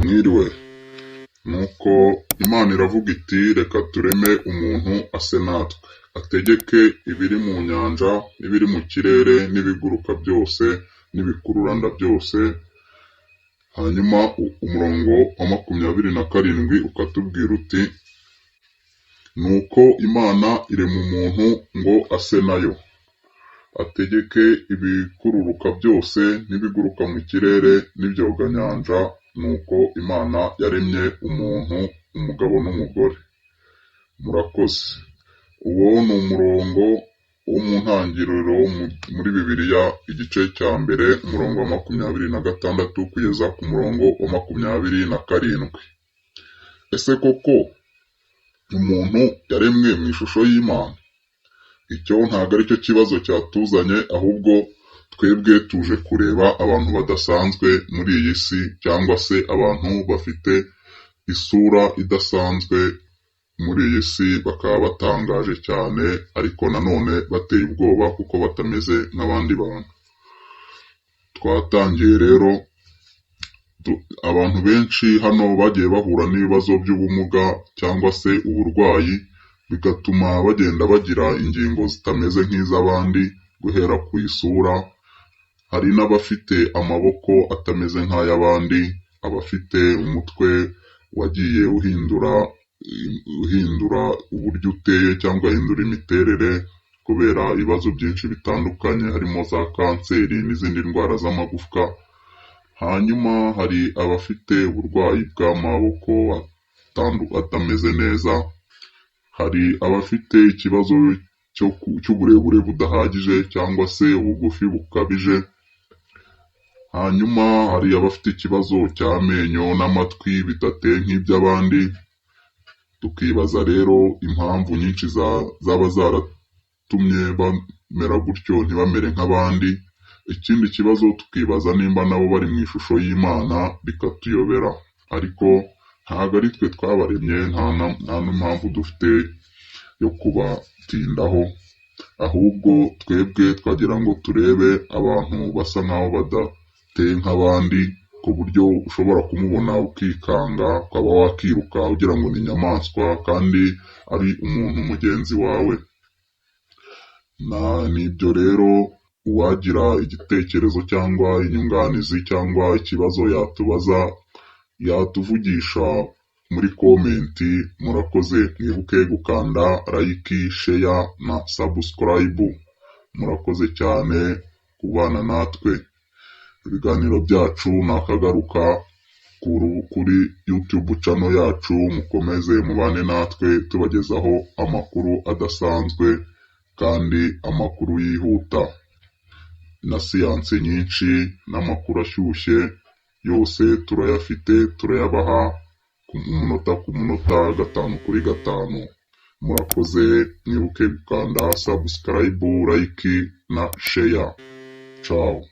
Mwiriwe. Nuko Imana iravuga iti reka tureme umuntu ase natwe, ategeke ibiri mu nyanja n'ibiri mu kirere n'ibiguruka byose n'ibikururanda byose. Hanyuma umurongo wa 27 ukatubwira uti nuko Imana irema umuntu ngo ase nayo, ategeke ibikururuka byose n'ibiguruka mu kirere n'ibyoganyanja. Nuko Imana yaremye umuntu, umugabo n'umugore. Murakoze. Uwo ni umurongo wo mu ntangiriro muri Bibiliya, igice cya mbere, umurongo wa 26 kugeza ku murongo wa 27. Ese koko umuntu yaremwe mu ishusho y'Imana? Icyo ntabwo aricyo kibazo cyatuzanye, ahubwo twebwe tuje kureba abantu badasanzwe muri iyi si, cyangwa se abantu bafite isura idasanzwe muri iyi si, bakaba batangaje cyane ariko nanone bateye ubwoba kuko batameze nk'abandi bantu. Twatangiye rero, abantu benshi hano bagiye bahura n'ibibazo by'ubumuga cyangwa se uburwayi, bigatuma bagenda bagira ingingo zitameze nk'iz'abandi guhera ku isura. Hari n'abafite amaboko atameze nk'ay'abandi, abafite umutwe wagiye uhindura uburyo uteye cyangwa ugahindura imiterere kubera ibibazo byinshi bitandukanye, harimo za kanseri n'izindi ndwara z'amagufwa. Hanyuma hari abafite uburwayi bw'amaboko atameze neza, hari abafite ikibazo cy'uburebure budahagije cyangwa se ubugufi bukabije. Hanyuma hari abafite ikibazo cy'amenyo n'amatwi bidateye nk'iby'abandi. Tukibaza rero impamvu nyinshi zaba zaratumye bamera gutyo ntibamere nk'abandi. Ikindi kibazo tukibaza nimba nabo bari mu ishusho y'Imana, bikatuyobera. Ariko ntabwo ari twe twabaremye, nta n'impamvu dufite yo kubatindaho, ahubwo twebwe twagira ngo turebe abantu basa nkaho badateye nk'abandi, ku buryo ushobora kumubona ukikanga, ukaba wakiruka ugira ngo ni inyamaswa kandi ari umuntu mugenzi wawe. Nibyo rero, uwagira igitekerezo cyangwa inyunganizi cyangwa ikibazo yatubaza, yatuvugisha muri comment. Murakoze, mwibuke gukanda like, share na subscribe. Murakoze cyane kubana natwe. Ibiganiro byacu nakagaruka kuri YouTube channel yacu. Mukomeze mubane natwe tubagezaho amakuru adasanzwe kandi amakuru yihuta na siyanse nyinshi n'amakuru ashyushye yose turayafite, turayabaha ku munota ku munota, 5 kuri 5. Murakoze, mwibuke gukanda subscribe, like na share. Ciao.